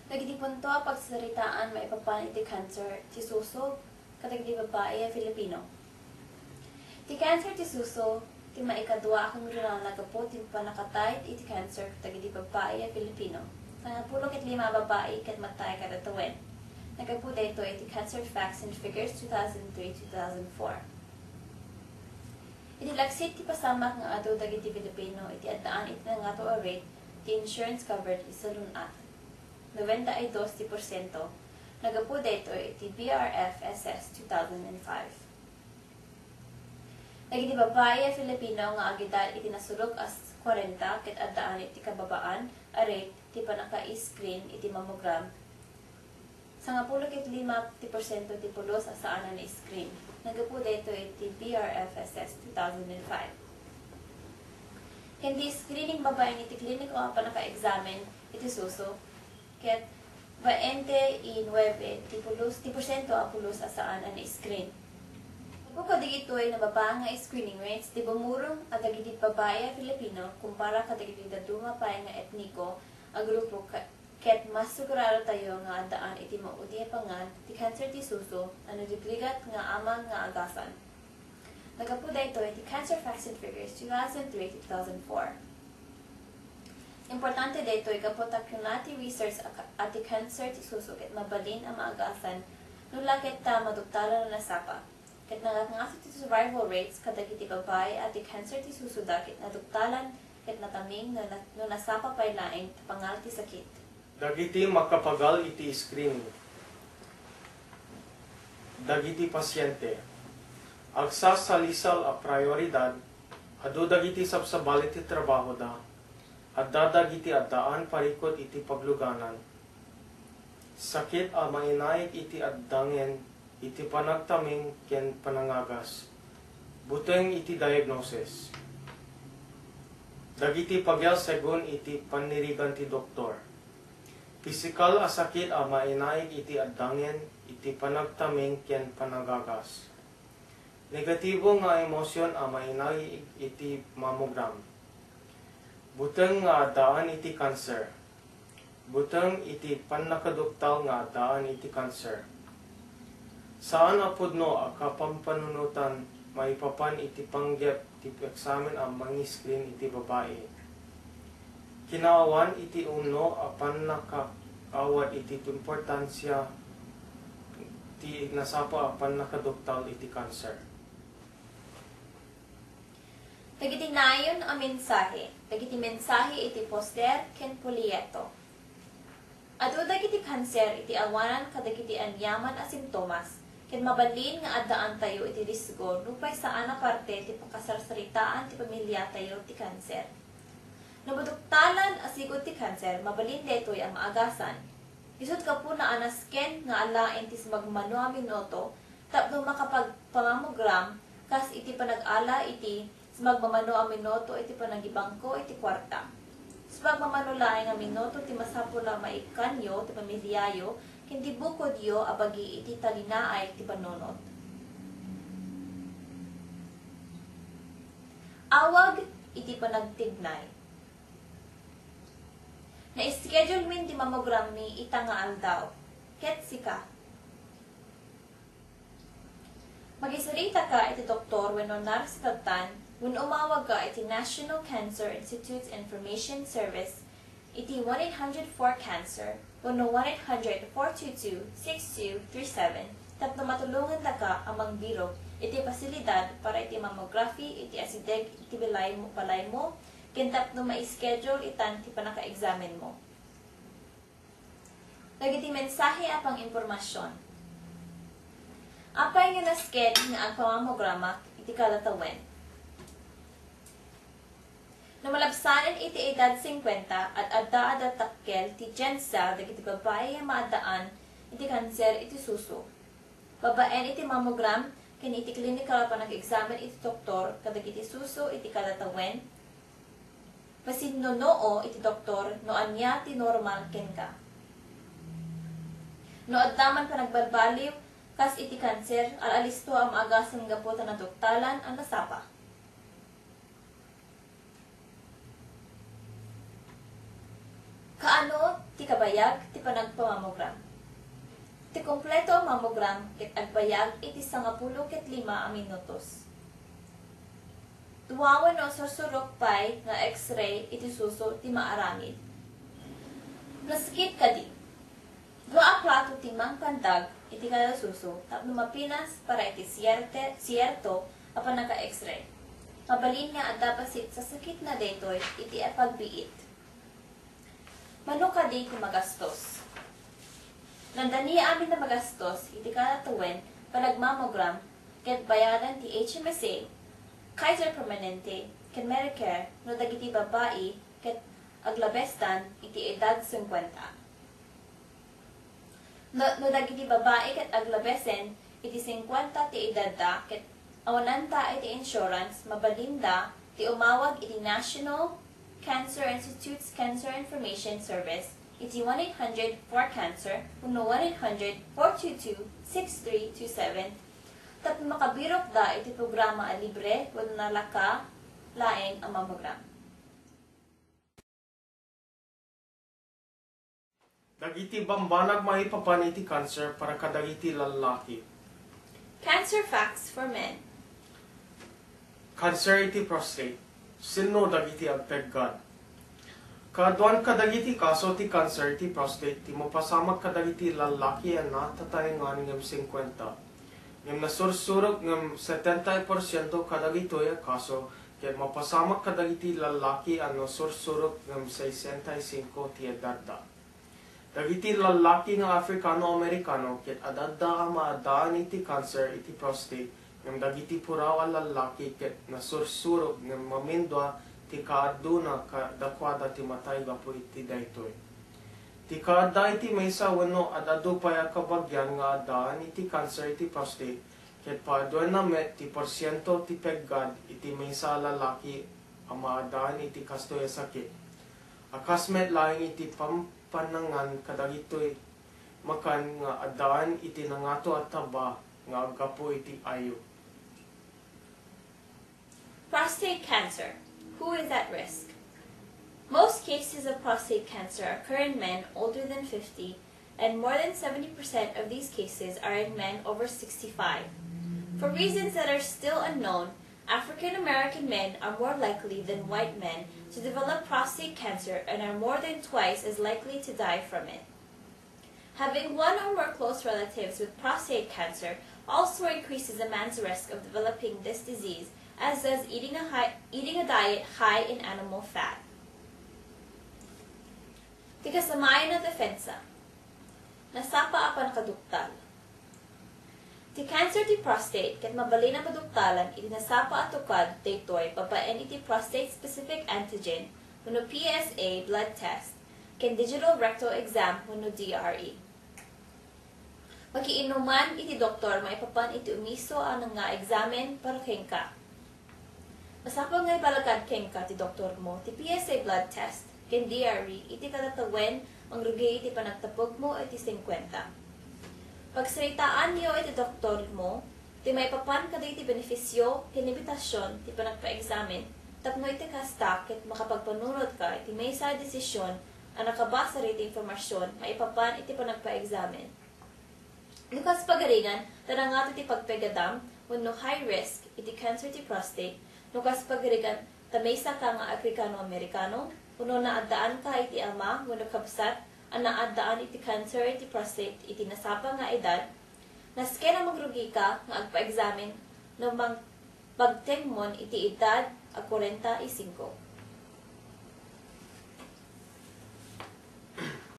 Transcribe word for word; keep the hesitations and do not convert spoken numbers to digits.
Dagiti punto a pagsasaritaan maipapan iti kanser ti suso kadagiti babbai a Filipino. Ti kanser ti suso ti maikadua a kangrunaan a gapu ti pannakatay iti kanser kadagiti babbai a Filipino. Sangapulo ket lima a babbai ket matay kada tawen. Naggapu daytoy iti Cancer Facts and Figures two thousand three, two thousand four. Iti laksid ti pasamak nga adu dagiti Filipino iti addaan iti nangato a rate ti insurance coverage iti salun-at, noventa y dos ti porsiento, naggapu daytoy iti B R F S S two thousand and five. Dagiti babbai a Filipino nga agedad iti nasurok a s-, kwarenta ket addaan iti kababaan a rate ti pannaka-screen iti mammogram, sangapulo ket lima ti porsiento ti pulos a saan a na-screen. Naggapu daytoy iti B R F S S two thousand and five. Ken ti screening babaen iti kliniko a pannaka-examine iti suso, ket baente y nuebe ti pulos, ti porsiento a pulos a saan a na-screen. Gapu kadagitoy nababa nga screening rates, ti bumurong a dagiti babbai a Filipino kumpara kadagiti dadduma pay nga etniko a grupo ka-, ket mas sigurado tayo nga addaan iti maudi a pangan ti kanser ti suso a nagrigat nga aman nga agasan. Naggapu daytoy iti Cancer Facts and Figures two thousand three to two thousand four. Importante daytoy gapu ta kuna ti research a ka-, a ti kanser ti suso ket mabalin a maagasan no la ket ta maduktalan a nasapa. Ket nangatngato ti survival rates kadagiti babbai a ti kanser ti susoda ket naduktalan ket nataming no na-, no nasapa pay laeng ta pangal ti sakit. Dagiti makapagal iti screening. Dagiti pasyente. Agsasalisal a prioridad, adu dagiti sabsabali ti trabahoda, adda dagiti addaan parikut iti pagluganan, sakit a mainaig iti addangen iti panagtaming ken panangagas, buteng iti diagnosis. Dagiti pagel segun iti pannirigan ti doktor. Pisikal a sakit a mainaig iti addangen iti panagtaming ken panangagas. Negatibo nga emosyon a mainaig iti mammogram. Buteng nga addaan iti kanser. Buteng iti pannakaduktal nga addaan iti kanser. Saan a pudno a kapampanunotan maipapan iti panggep ti eksamen a mangi-screen iti babai. Kinaawan iti umno a pannakaawat iti importansia ti nasapa a pannakaduktal iti kanser. Dagiti nayon a mensahe. Dagiti mensahe iti poster ken polyeto. Adu dagiti kanser iti awanan kadagiti aniaman a simptomas, ket mabalin nga addaantayo iti risgo nupay saan a parte ti pakasarsaritaan ti pamiliatayo ti kanser. No maduktalan a sigud ti kanser, mabalin daytoy a maagasan. Isut' gapuna a nasken nga alaen ti sumagmamano a minuto tapno makapagpamammogram kas iti panag-ala iti sumagmamano a minuto iti panagibangko iti kuarta. Sumagmamano laeng a minuto ti masapul a maikkanyo ti pamiliayo ken ti bukodyo a bagi iti talinaay ti panunot. Awag iti panagtignay. Na-schedule min ti mammogrammi ita nga aldaw. Ket sika? Magisarita ka iti doktor wenno nurse kadtan wenno umawag ka iti National Cancer Institute's Information Service iti one eight hundred four cancer wenno one eight hundred four two two six two three seven tapno matulongan daka a mangbirok iti pasilidad para iti mammography iti asideg iti balay-, balaymo ken tapno ma-schedule itan ti pannakaexamenmo. Dagiti mensahe a pangimpormasion. Apay nga nasken nga agpamammogramak iti kada tawen? No malabsanen iti edad singkuenta, ad-adda a dakkel ti tsansa dagiti babbai a maaddaan iti kanser iti suso. Babaen iti mammogram ken iti klinikal a panag-eksamen iti doktor kadagiti suso iti kada tawen, pasinnunnoo iti doktor no ania ti normal kenka. No adda man panagbalbaliw kas iti kanser, al-alisto a maagasan gapu ta naduktalan a nasapa. Kaano ti kabayag ti panagpamammogram. Ti kompleto a mammogram ket agbayag iti sangapulo ket lima a minutos. Dua wenno sursurok pay nga X-ray iti suso ti maaramid. Nasakit kadi. Dua a plato ti mangpandag iti kada suso tapno mapinas para iti sierte, sierto a pannaka-X-ray. Mabalin nga adda bassit sasakitna daytoy iti pagbiit. Mano kadi ti magastos? Nandani amin a magastos iti kada tawen panagmammogram ket bayadan ti H M S A, Kaiser Permanente, ken Medicare no dagiti babai ket aglabesdan iti edad singkuenta. No, no dagiti babai ket aglabesen iti singkuenta ti edadda ket awananda iti insurance, mabalinda ti umawag iti National Cancer Institute's Cancer Information Service iti one eight hundred four cancer wenno one eight hundred four two two six three two seven tapno makabirokda iti programa a libre wenno nalaka laeng a mammogram. Dagiti bambanag maipapan iti kanser para kadagiti lallaki. Cancer facts for men. Kanser iti prostate. Sinno dagiti agpeggad? Kaaduan kadagiti kaso ti kanser iti prostate ti mapasamak kadagiti lallaki a natataengan ngem singkuenta. Ngem nasursurok ngem setenta porsiento kadagitoy a kaso ket mapasamak kadagiti lallaki a nasursurok ngem sesenta y cinco ti edadda. Dagiti lallaki nga Afrikano-Amerikano ket ad-adda a maaddaan iti kanser iti prostate ngem dagiti puraw a lallaki ket nasursurok ngem mamindua ti kaaddona kadakuada ti matay gapu iti daytoy. Ti kaadda iti maysa wenno ad-adu pay a kabagian nga addaan iti kanser iti prostate ket paaduenna met ti porsiento ti peggad iti maysa a lallaki a maaddaan iti kastoy a sakit. A kas met laeng iti pampannangan kadagitoy makan nga addaan iti nangato a taba nga aggapu iti ayo. Prostate cancer. Who is at risk? Most cases of prostate cancer occur in men older than fifty, and more than seventy percent of these cases are in men over sixty-five. For reasons that are still unknown, African American men are more likely than white men to develop prostate cancer and are more than twice as likely to die from it. Having one or more close relatives with prostate cancer also increases a man's risk of developing this disease, as does eating a, high, eating a diet high in animal fat. Ti kasamayan a depensa. Nasapa a pannakaduktal. Ti cancer ti prostate ket mabalin a maduktalan iti nasapa a tukad daytoy babaen iti prostate-specific antigen wenno P S A blood test ken digital rectal exam wenno D R E. Makiinnuman iti doktor maipapan iti umiso a nga eksamen para kenka. Masapul nga ibalakad kenka ti doktormo ti P S A blood test ken D R E iti kada tawen mangrugi iti panagtapogmo iti singkuenta. Pagsaritaanyo iti doktormo ti maipapan kadagiti benefisio ken limitasion ti panagpaeksamen tapno iti kasta ket makapagpanunotka iti maysa a desision a nakabasar iti impormasion maipapan iti panagpaeksamen. No kas pagarigan ta nangato ti pagpeggadam wenno high risk iti cancer ti prostate, no kas pagarigan ta maysaka nga Afrikano-Amerikano wenno naaddaanka iti ama wenno kabsat a naaddaan iti cancer iti prostate iti nasapa nga edad, nasken a mangrugika nga agpaeksamen no mang-, pagtengmon iti edad a kuarenta y singko.